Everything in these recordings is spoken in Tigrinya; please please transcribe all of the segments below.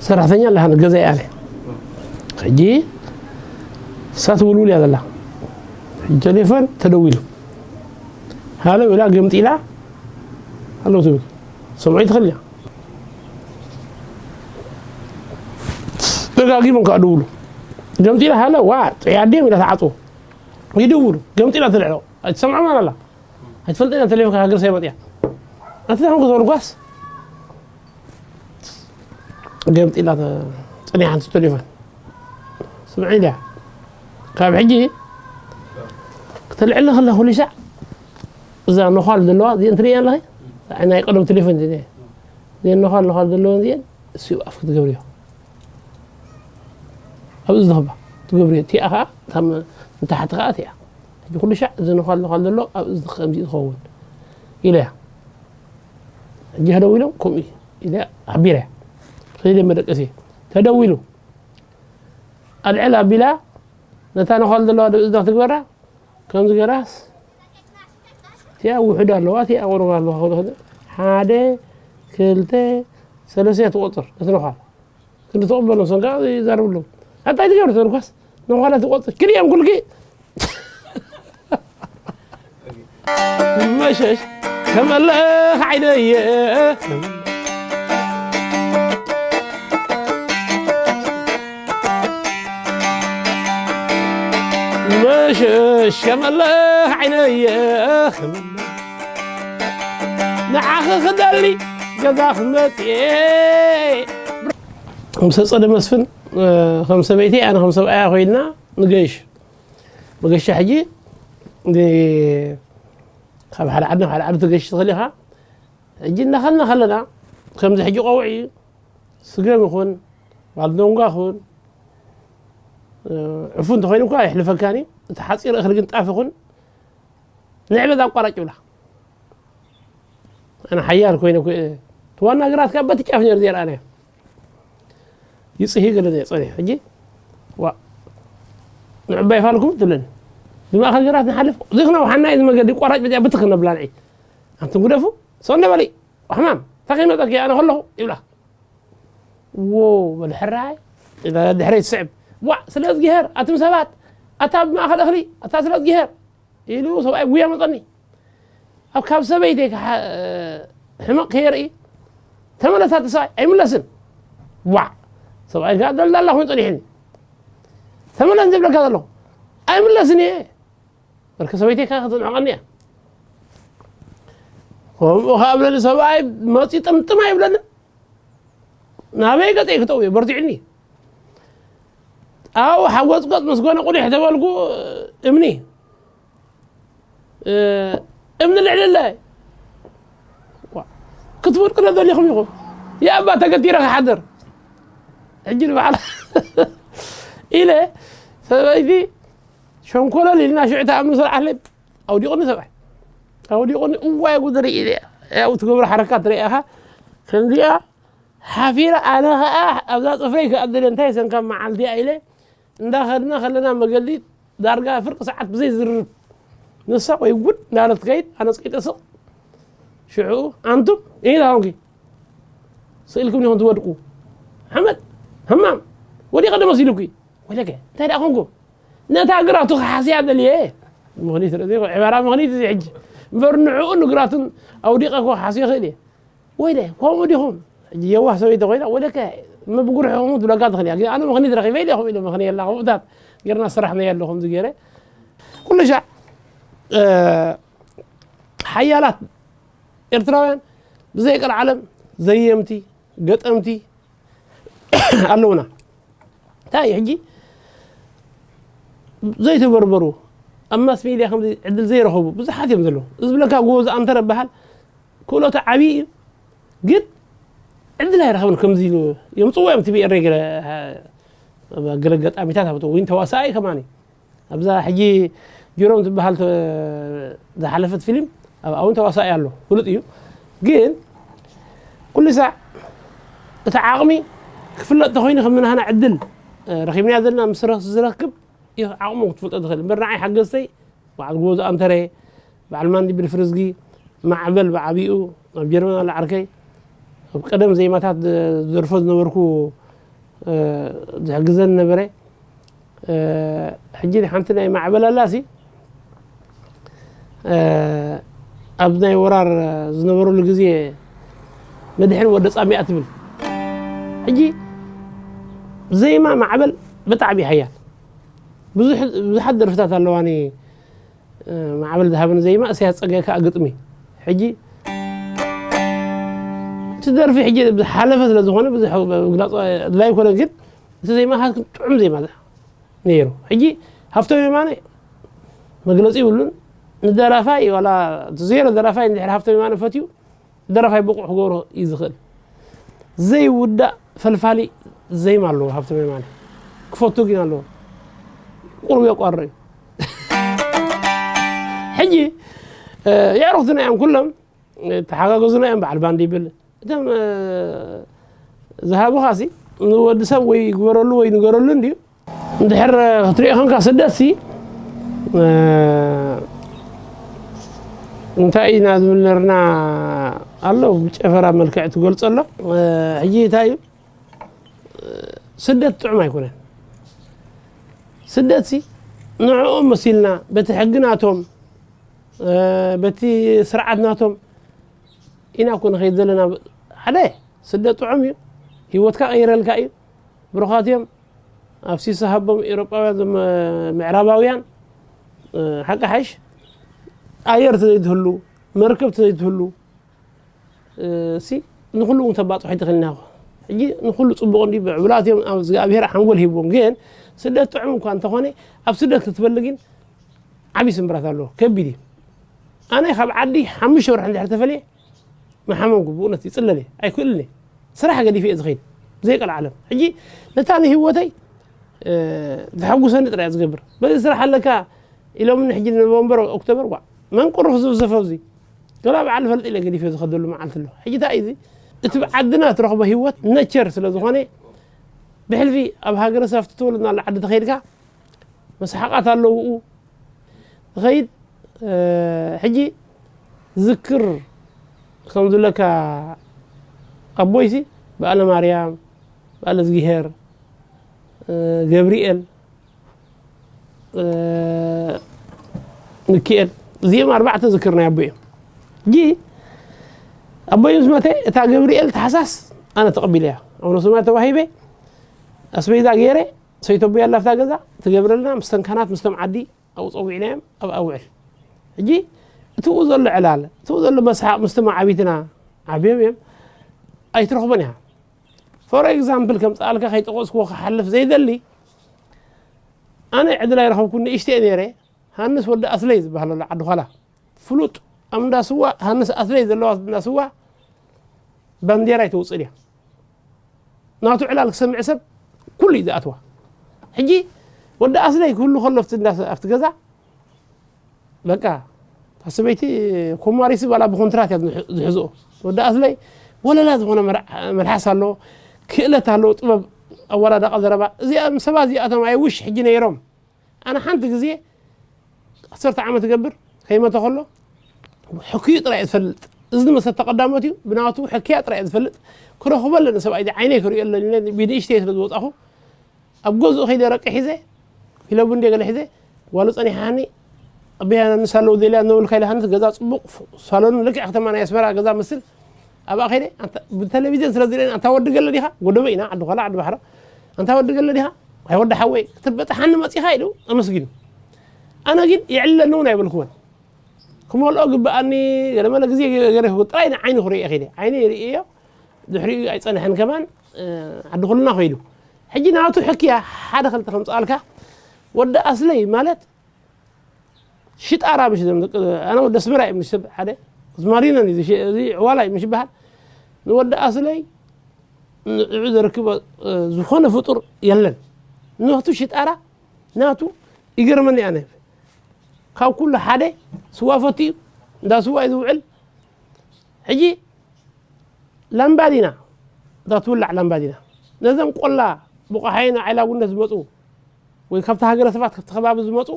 ሰራሕተኛ ኣለሃ ገዛ ኣለ። ሕጂ እሳ ትውልውል እያ ዘላ። ሕጂ ቴሌፎን ተደዊሉ፣ ሃሎ ኢላ ገምጢላ፣ ሃሎ ትብል። ሰምዖ ይትኽእል እያ። ደጋጊሞም ከዓ ደውሉ። ገምጢላ ሃሎ፣ ዋ፣ ጥዕያ ድዮም ኢላ ትዓጽዎ። ይድውሉ። ገምጢላ ትልዕሎ። ኣይትሰምዖም ኣላ። ኣይትፈልጥን እያ፣ ቴሌፎን ሃገር ሰብ መጥያ። ኣቲ ደሓን ክትበሉ ጓስ? ገምጢላ ተ-፣ ጸኒሓ ሓንቲ ቴሌፎን። ስምዒ ኢልያ። ካብ ሕጂ ክተልዕሊ ከላ ኩሉ ሻዕ እዛ ነዃል ዘለዋ፣ እዚአን ትርእያ ኣለኺ? ናይ ቀደም ቴሌፎን እዚአን። እዚአን ነዃል፣ ነዃል ዘለወን እዚአን፣ እሱ ኣፍ ክትገብርዮ። ኣብ እዝኒ ኸባ ትገብርዮ። እቲኣ ኸዓ፣ እታ ም-፣ ንታሕቲ ኸዓ እቲኣ። ሕጂ ኩሉ ሻዕ እዚ ነዃል፣ ነዃል ዘሎ ኣብ እዝኒ ከምዚ ዝኸውን። ኢለያ። ሕጂ ከደው ኢሎም፣ ከምኡ ኢለ ሓቢረ። ከይደ መደቀሲ። ተደዊሉ። ኣልዕል ኣቢላ፣ ነታ ነዃል ዘለዋ ዶ እዝና ክትግበራ፣ ከምዚ ገራስ፣ እቲኣ ውሑድ ኣለዋ፣ እቲኣ ቁሩብ ኣለዋ። ሓደ፣ ክልተ፣ ሰለስተ ትቆጽር፣ ነቲ ነዃል። ክንዲ ተቐበሎም፣ ሰንጋ ይዛረብሎም። ኣንታይ ትገብር ተልኳስ፣ ነዃላት ትቆጽር። ክልኦም ኩልኪ። መሸሽ ከመለኽ ዓይነየ። መሸሽ ከመለኽ ዓይነየ። ንዓኺ ክደሊ ገዛ ክመጽእ እየ። ምስ ኣጸደ መስፍን፣ እ፣ ከም ሰበይቲ ኣነ ከም ሰብኣያ ኮይንና ንገይሽ። መገሻ ሕጂ ን-፣ ካብ ሓደ ዓዲ ናብ ሓደ ዓዲ ትገይሽ ትኽእል ኢኻ። ሕጂ እናኸድና ከለና ከምዚ ሕጂ ቆውዒ ስገም ይኹን፣ ባልዶንጓ ይኹን፣ እ፣ ዕፉ እንተኾይኑ እኳ የሕልፈካኒ። እቲ ሓፂር እኽሊ ግን ጣፍ ይኹን ንዕበት ኣቋራጭ ይብላ። ኣነ ሓያል ኮይነ ኮ-፣ እቲ ዋና ግራት ካብ በቲ ጫፍ ነይሩ ዘይረኣናዮ። ይጽሂ ገለ ዘየጸንሕ። ሕጂ፣ ዋ፣ ንዕባይ ፋልኩም ትብለኒ። ብማእከል ግራት ንሓልፍ፣ ዘይክነውሓና እዩ መገዲ፣ ቋራጭ በዚኣ ብትኽ ነብላ ንዒ። ኣንቱም ግደፉ፣ ሰው እንደ በሊ፣ ሕማም፣ እንታይ ከይመጸኪ፣ ኣነ ከለኹ፣ ይብላ። ዎ፣ በል ሕራይ፣ ኢላ ድሕረይ ትስዕብ። ዋ፣ ስለ እዝጊሄር፣ ኣቱም ሰባት፣ ኣታ ብማእከል እኽሊ፣ ኣታ ስለ እዝጊሄር። ኢሉ ሰብኣይ ጉያ መጸኒ። ኣብ ካብ ሰበይተይ ክሓ-፣ ሕመቕ ከየርኢ ተመለስ ኣቲ ሰብኣይ ኣይምለስን። ዋዕ! ሰብኣይ ከኣ ደልዳላ ኮይኑ ጸኒሕኒ። ተመለስ ዝብለካ ዘለኹ ኣይምለስን እየ። በርከ ሰበይተይ ከኣ ክትንዕቐኒ እያ። ከምኡ ከኣ ብለኒ ሰብኣይ መጺኡ ጥምጥም ኣይብለንን። ናበይ ገጸይ ክጠውዮ በርቲዑኒ። ኣብኡ ሓጎጽጎጽ ምስ ኮነ ቁሊሕ ተበልኩ እምኒ፣ እ፣ እምኒ ልዕልለ። ዋ፣ ክትወድቁ ዶ ደሊኹም ኢኹም? የኣባ ተገቲረ ክሓድር። ሕጂ ንበዓል ኢለ ሰበይቲ ሸንኮለል ኢልና ሽዑ እታ እምኒ ሰልዓለይ። ኣውዲቑኒ ሰብኣይ። ኣውዲቑኒ እዋይ ጉድ ርኢ ኢለ። ያው ትገብሮ ሓረካት ትርኢ ኢኻ። ከምዚኣ ሓፊረ ኣነ ኸኣ ኣብዛ ጽፍረይ ክኣድል እንታይ ሰንካ መዓልቲ ኢለ እንዳኸድና ከለና መገዲ ዳርጋ ፍርቂ ሰዓት ብዘይ ዝርርብ ንሳ ወይ ጉድ እንዳለት ትከይድ ኣነ ጸቂጠ ስቕ። ሽዑ ኣንቱም እንታይ ኾንኪ ስኢልኩም ዲኹም ትወድቁ ሓመድ ህማም ወዲቐ ዶ መሲሉኪ ወለከ እንታይ ደኣ ኾንኩ ነታ ግራቱ ክሓስያ ደልየ ምኽኒት ርእሲ ዕባራ ምኽኒት እዚ ሕጂ እምበር ንዕኡ ንግራቱን ኣውዲቐ ክሓስዮ ይኽእል እየ ወይለ ከምኡ ዲኹም ሕጂ የዋህ ሰበይቲ ኮይና ወለከ ምብጉርሕኹም ትብለካ ትኽእል እያ ግን ኣነ ምኽኒት ረኺበ ኢለ ከምኡ ኢለ ምኽንየላ ከምኡታት ጌርና ዝሰራሕናዮ ኣሎ ከምዚ ገይረ ኩሉ ሻዕ ሓያላት ኤርትራውያን ብዘይ ቀልዓለም ዘየምቲ ገጠምቲ ኣለውና እንታይ ሕጂ ዘይተበርበሩ ኣብ ማስ ሚድያ ከምዚ ዕድል ዘይረኸቡ ብዙሓት እዮም ዘለዉ እዚ ዝብለካ ጎበዝ ኣንተረ በሃል ክእለቱ ዓብዪ እዩ ግን ዕድል ኣይረኸብን ከምዚ ኢሉ የምፅዎ እዮም ቲቪ ኤረይ ገለ ገለ ገጣሚታት ኣብቶ ወይን ተዋሳኢ ከማኒ ኣብዛ ሕጂ ጅሮም ትበሃል ዝሓለፈት ፊልም ኣብኣ እውን ተዋሳኢ ኣሎ ፍሉጥ እዩ ግን ኩሉ ሳዕ እቲ ዓቕሚ ክፍለጥ ተኮይኑ ከም ናህና ዕድል ረኪብናያ ዘለና ምስ ዝረክብ እዩ ዓቕሞም ክትፈልጦ ትኽእል እምበር ንዓይ ሓገዝተይ በዓል ጎበዝ ኣንተረ በዓል ማንዲ ብልፍርዝጊ ማዕበል ብዓቢኡ ኣብ ጀርመን ኣሎ ዓርከይ። ኣብ ቀደም ዜማታት ዝደርፎ ዝነበርኩ ዝሕግዘን ነበረ። ሕጂ ሓንቲ ናይ ማዕበል ኣላሲ ኣብ ናይ ወራር ዝነበረሉ ግዜ መድሕን ወደ ጻሚኣ ትብል። ሕጂ ዜማ ማዕበል ብጣዕሚ ሓያል ብዙሓት ደርፍታት ኣለዋኒ። ማዕበል ዝሃበኒ ዜማ እሰያስ ጸጋይ ከዓ ግጥሚ። ሕጂ እቲ ደርፊ ሕጂ ዝሓለፈ ስለ ዝኾነ ብዙሕ ምግላፅ ኣድላይ ኣይኮነን፣ ግን እቲ ዜማ ሃትክን ጥዑም ዜማ ነይሩ። ሕጂ ሃፍቶም የማነ መግለፂ ይብሉን። ንደራፋይ ዋላ ዜሮ ደራፋይ እንድሕር ሃፍቶም የማነ ፈትዩ ደራፋይ ብቑዕ ክገብሮ እዩ ዝኽእል። ዘይውዳእ ፈልፋሊ ዜማ ኣለዎ ሃብቶም የማነ። ክፈቱ ግን ኣለዎ። ቁሩብ የቋርር እዩ። ሕጂ የዕሩኽትና እዮም ኩሎም፣ ተሓጋገዙና እዮም። በዓል ባንድ ይብል እቶም ዝሃቡኻሲ ንወዲ ሰብ ወይ ግበረሉ ወይ ንገረሉ እንድዩ። እንድሕር ክትሪኦ ኮንካ ስደትሲ እንታይ ኢና ዝብል ነርና ኣሎ ብጨፈራ መልክዕ ትገልጾ ኣሎ። ሕጂ እንታይ እዩ ስደት ጥዑም ኣይኮነን። ስደትሲ ንዕኦም መሲልና በቲ ሕጊ ናቶም በቲ ስርዓት ናቶም ኢና እኮ ንኸይድ ዘለና። ሓደ ስደት ጥዑም እዩ፣ ህይወትካ ቀይረልካ እዩ። ብሩኻት እዮም። ኣብ ሲሶ ሃቦም ኤውሮጳውያን ዞም ምዕራባውያን ሓቂ ሓይሽ ኣየር ተዘይትህሉ መርከብ ተዘይትህሉ ሲ ንኩሉ እውን ተባፅሖ ይትኽእል ኢና። ሕጂ ንኩሉ ፅቡቕ እንዲ ብዕቡላት እዮም እግዚኣብሔር ሓንጎል ሂብዎም። ግን ስደት ጥዑም እኳ እንተኾነ ኣብ ስደት ክትበሊ ግን ዓብዪ ስምብራት ኣለዎ። ከቢድ እዩ። ኣነ ካብ ዓዲ ሓሙሽተ ወርሒ እንድሕር ተፈልየ መሓመምኩ ብእውነት ይፅለል እየ ኣይክእልን እየ። ስራሕ ገዲፈ እየ ዝኸይድ ብዘይ ቀልዓለም። ሕጂ ነታ ንህይወተይ ዘሐጉሰኒ ጥራይ ዝገብር። በዚ ስራሕ ኣለካ ኢሎምኒ ሕጂ ኖቨምበር ኦክቶበር ዋ መን ቁሩፍ ዝውዘፈ ኣብዚ ገላ በዓል ፈልጥ ኢለ ገዲፈ ዝኸደሉ መዓልቲ ኣሎ። ሕጂ እንታይ እዚ እቲ ብዓድና ትረኽቦ ህይወት ነቸር ስለ ዝኾነ ብሕልፊ ኣብ ሃገረ ሰፍቲ ትወለድናሉ ዓዲ ተኸይድካ መስሓቓት ኣለውኡ ዝኸይድ ሕጂ ዝክር ከም ዝብለካ ኣቦይሲ በዓለ ማርያም በዓለ ዝግሄር ገብርኤል ሚካኤል እዚኦም ኣርባዕተ ዝክር ናይ ኣቦይ እዮም። ሕጂ ኣቦይ ምስ መተ እታ ገብርኤል ተሓሳስ ኣነ ተቐቢለ እያ ኣቡነ ሰማይ ተዋሂበ ኣስቤዛ ገይረ ሰይተቦ ያላፍታ ገዛ ትገብረልና ምስተን ካህናት ምስቶም ዓዲ ኣብኡ ፀዊዕናዮም ኣብ ኣውዕል። ሕጂ እትኡ ዘሎ ዕላል እትኡ ዘሎ መስሓቕ ምስቲ መዓቢትና ዓብዮም እዮም ኣይትረኽቦን ኢኻ። ፎር ኤግዛምፕል ከምፅኣልካ ከይጠቐስክዎ ክሓልፍ ዘይደሊ ኣነ ዕድል ኣይረኸብኩን ንእሽተየ ነይረ። ሃንስ ወዲ ኣስለይ ዝበሃል ኣሎ ዓዲ ኳላ ፍሉጥ ኣብ እንዳ ስዋ ሃንስ ኣስለይ ዘለዋ እንዳ ስዋ ባንዴራ ኣይተውፅእ ድያ ናቱ ዕላል ክሰምዕ ሰብ ኩሉ እዩ ዝኣትዋ። ሕጂ ወዲ ኣስለይ ክህሉ ከሎ ኣብቲ ገዛ በቃ ኣስበይቲ ኮማሪሲ ባላ ብኮንትራት እያ ዝሕዝኦ። ወዲ ኣስለይ ወለላ ዝኾነ መልሓስ ኣለዎ፣ ክእለት ኣለዎ፣ ጥበብ ኣወዳዳቃ ዘረባ እዚኣ ምስ ሰባት እዚኣቶም ኣይ ውሽ ሕጂ ነይሮም። ኣነ ሓንቲ ግዜ ዓሰርተ ዓመት ገብር ከይመተ ከሎ ሕክዩ ጥራይ ዝፈልጥ እዝኒ መሰተ ቀዳሞት እዩ ብናቱ ሕክያ ጥራይ ዝፈልጥ ክረኽቦ ኣለኒ ሰብኣይ ዓይነይ ክርእዮ ኣለኒ ብንእሽተይ ስለ ዝወፃኹ ኣብ ገዝኡ ከይደ ረቂ ሒዘ ፊለቡ እንደ ገለ ሒዘ ጓሉ ፀኒሓኒ ኣበያ ንሳለዉ ደልያ ነበልካ ኢለ ሃንስ ገዛ ፅቡቅ ሳሎን ልክዕ ከተማ ናይ ኣስመራ ገዛ መስል ኣብኣ ከይደ ብቴሌቪዝን ስለ ዝርእየን ኣንታ ወዲ ገለ ዲኻ ጎደበ ኢና ዓዲ ኳላ ዓዲ ባሕራ ኣንታ ወዲ ገለ ዲኻ ኣይ ወዲ ሓወይ ክትበጥሓኒ መፂኻ ኢሉ ኣመስጊኑ ኣነ ግን ይዕለኒ እውን ኣይበልክዎን ክመልኦ ግብኣኒ ገለመለ ግዜ ገለ ጥራይ ንዓይኒ ክርእየ ከይደ ዓይኒ ርእዮ ድሕሪኡ ኣይፀንሐን ከማን ዓዲ ኩልና ከይዱ ሕጂ ናቱ ሕክያ ሓደ ክልተ ከምፅኣልካ ወዲ ኣስለይ ማለት ሽጣራ ምሽ ኣነ ወዲ ኣስመራ እዩ ምሽ ሓደ ዝማሪነን እዚ ዕዋላ እዩ ምሽ ይበሃል ንወዲ ኣስለይ ንዕዑ ዘርክቦ ዝኾነ ፍጡር የለን ናቱ ሽጣራ ናቱ ይገርመኒ ኣነ ካብ ኩሉ ሓደ ስዋ ፈትዩ እንዳ ስዋ እዩ ዝውዕል ሕጂ ላምባዲና እታ ትውላዕ ላምባዲና ነዘም ቆላ ብቆሓይና ዓይላጉነት ዝመፁ ወይ ካብቲ ሃገረ ሰባት ካብቲ ከባቢ ዝመፁ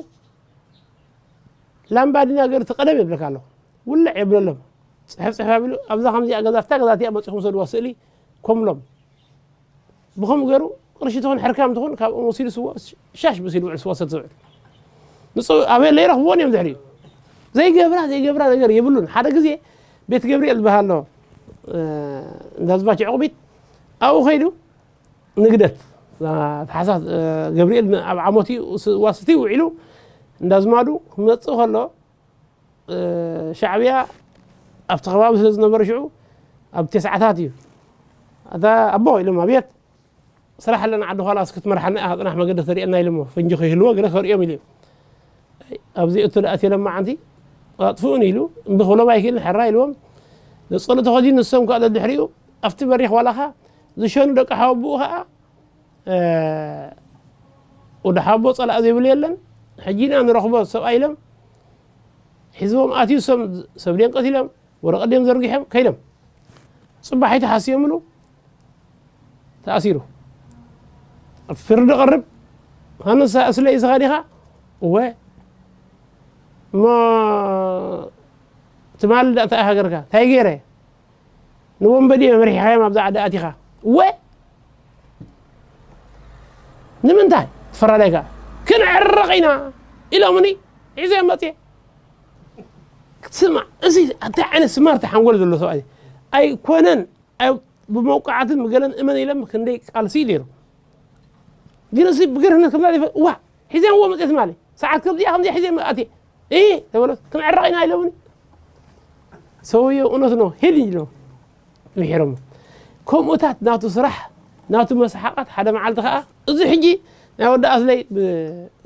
ላምባዲና ገር ትቀደም የብለካ ኣለኹ ውልዕ የብለሎም ፅሕፍ ፅሕፍ ኣቢሉ ኣብዛ ከምዚኣ ገዛ ፍታ ገዛ እቲኣ መፂኹም ሰድዋ ስእሊ ከምሎም ብኸምኡ ገይሩ ቅርሺ ትኹን ሕርካም ትኹን ካብኦም ወሲዱ ስዋ ሻሽ ብስ ኢሉ ውዕል ስዋ ሰተ ዝውዕል ንፁ ኣበይ ለይረኽብዎን እዮም ድሕሪኡ ዘይገብራ ዘይገብራ ነገር የብሉን ሓደ ግዜ ቤት ገብርኤል ዝበሃል ኣሎ እንዳዝባች ዕቑቢት ኣብኡ ከይዱ ንግደት ተሓሳስ ገብርኤል ኣብ ዓመት ዋስቲ ውዒሉ እንዳዝማዱ ክመፅእ ከሎ ሻዕብያ ኣብቲ ከባቢ ስለ ዝነበረ ሽዑ ኣብ ተስዓታት እዩ ኣታ ኣቦ ኢሎም ኣብየት ስራሕ ኣለና ዓዲ ኳላስ ክትመርሓና ኢኻ ፅናሕ መገዲ ተሪእና ኢሎሞ ፈንጂ ከይህልዎ ገለ ከርእዮም ኢሉ ኣብዚ እቱ ደኣት የለማዓንቲ ኣጥፍኡን ኢሉ እምቢ ክብሎም ኣይክእልን ሕራ ኢልዎም ነፀሉ ተኸዲኑ ንሶም ከዓ ደድሕሪኡ ኣብቲ በሪኽ ዋላኻ ዝሸኑ ደቂ ሓወብኡ ከዓ ወዲ ሓቦ ፀላእ ዘይብሉ የለን ሕጂ ኢና ንረኽቦ ሰብኣይ ኢሎም ሒዝዎም ኣትዩ ሰብ ሰብ ደንቀት ኢሎም ወረቐት ድዮም ዘርጊሖም ከይዶም ፅባሒቱ ሓስዮምሉ ተኣሲሩ ኣብ ፍርዲ ቀርብ ሃነሳ እስለ ኢስኻ ዲኻ እወ እሞ ትማል ዳእታ ሃገርካ እንታይ ገይረ ንወንበዴ መምሪሕኻዮም ኣብዛ ዓዲ ኣቲኻ እወ ንምንታይ ትፈራዳይካ ክንዕረቕ ኢና ኢሎምኒ ሒዘ መፅየ ስማዕ እዚ እንታይ ዓይነት ስማርት ሓንጎል ዘሎ ሰብኣይ ኣይኮነን ብመውቃዕትን ብገለን እመን ኢሎም ክንደይ ቃልሲ ነይሩ ግን እዚ ብገርህነት ከምዛ ዘይፈ ዋ ሒዘምዎ መፅየ ትማሊ ሰዓት ከምዚኣ ከምዚኣ ሒዘ ኣትየ እ ተበሎ ክንዕረቕ ኢና ኢሎምኒ ሰውየው እውነት ነው ሄድ ኢሎም ምሒሮም ከምኡታት ናቱ ስራሕ ናቱ መስሓቓት ሓደ መዓልቲ ከዓ እዚ ሕጂ ናይ ወዲ ኣስለይ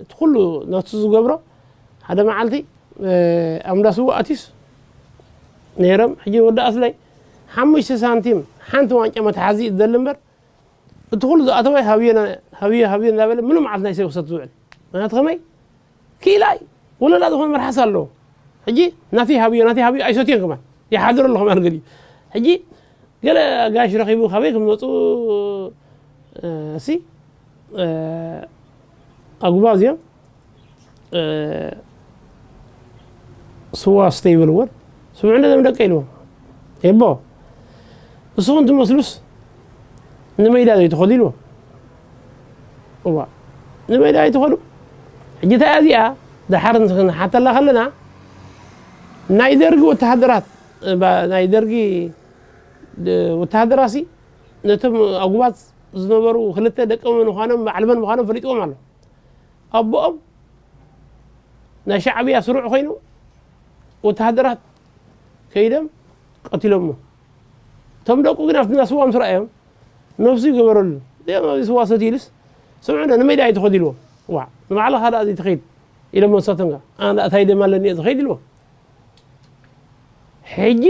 እቲ ኩሉ ናቱ ዝገብሮ ሓደ መዓልቲ ኣብ እንዳስዋ ኣትዩስ ነይሮም ሕጂ ወዲ ኣስለይ ሓሙሽተ ሳንቲም ሓንቲ ዋንጫ መትሓዚ ይደሊ እምበር እቲ ኩሉ ዝኣተወ ሃብዮ ሃብዮ ሃብዮ እንዳበለ ምሉ መዓልቲ ናይ ሰብ ክሰት ዝውዕል ምክንያቱ ከመይ ክኢላ እዩ ወለላ ዝኾነ መርሓስ ኣለዎ ሕጂ ናተይ ሃብዮ ናተይ ሃብዮ ኣይሰትዮን ከማን ይሓድር ኣሎ ከማን ገሊኡ ሕጂ ገለ ጋሽ ረኺቡ ካበይ ከም ዝመፁ እ፣ ሲ እ፣ ኣጉባዝ እዮም እ፣ ስዋ ስተ ይበልዎን ስምዑ ነዞም ደቀ ኢልዎም የቦ ንስኹም ትመስሉስ ንመይዳ ዘይትኸዱ ኢልዎም እዋ ንመይዳ ኣይትኸዱ ሕጂ እታ እዚኣ ደሓር ንሓተላ ከለና ናይ ደርጊ ወተሃደራት እ፣ ባ- ናይ ደርጊ እ፣ ወተሃደራሲ ነቶም ኣጉባዝ ዝነበሩ ክልተ ደቂ ምዃኖም ባዕልመን ምዃኖም ፈሊጥዎም ኣሎ ኣቦኦም ናይ ሻዕብያ ስሩዕ ኮይኑ ወተሃደራት ከይዶም ቀቲሎሞ እቶም ደቁ ግን ኣብቲ ናስዋም ስራ እዮም ነብሱ ይገበረሉ እዚኦም ኣብዚ ስዋ ሰትይሉስ ስምዑ ዶ ንመይዳ ኣይትኸድ ኢልዎም ዋ ንባዕልኻ ደኣ ዘይትኸይድ ኢሎም ወሰቶም ጋር ኣነ እንታይ ደም ኣለኒ እየ ዝኸይድ ኢልዎም ሕጂ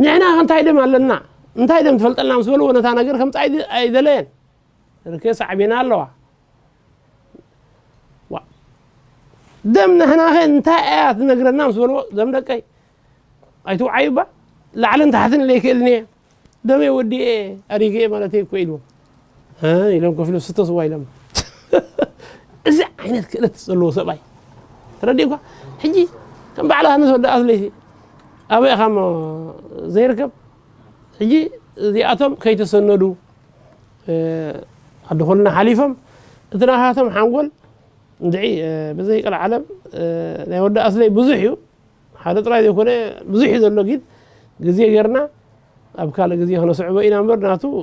ንሕና እንታይ ደም ኣለና እንታይ ደም ትፈልጠልና ምስ በልዎ ነታ ነገር ከምፃ ኣይደለየን ርከ ሳዕቤና ኣለዋ ደም ንሕናኸ እንታይ እያ ትነግረና ምስ በልዎ ደም ደቀይ ኣይትውዓዩ እባ ላዕልን ታሕትን ኢለ ይክእልን እየ ደመይ ወዲኤ ኣሪገ ማለት እኮ ኢልዎም ኢሎም ከፊሎም ስተ ስዋ ኢሎም እዚ ዓይነት ክእለት ዘለዎ ሰብኣይ ተረዲእኳ ሕጂ ከም ባዕላ ሃነስ ወደ ኣስለይቲ ኣበይ ኢኻ ዘይርከብ ሕጂ እዚኣቶም ከይተሰነዱ ዓዲ ኮልና ሓሊፎም እቲ ናኻቶም ሓንጎል እንድዒ ብዘይ ቀልዓለም ናይ ወዲ ኣስለይ ብዙሕ እዩ ሓደ ጥራይ ዘይኮነ ብዙሕ እዩ ዘሎ ግን ግዜ ጌርና ኣብ ካልእ ግዜ ክነስዕቦ ኢና እምበር ናቱ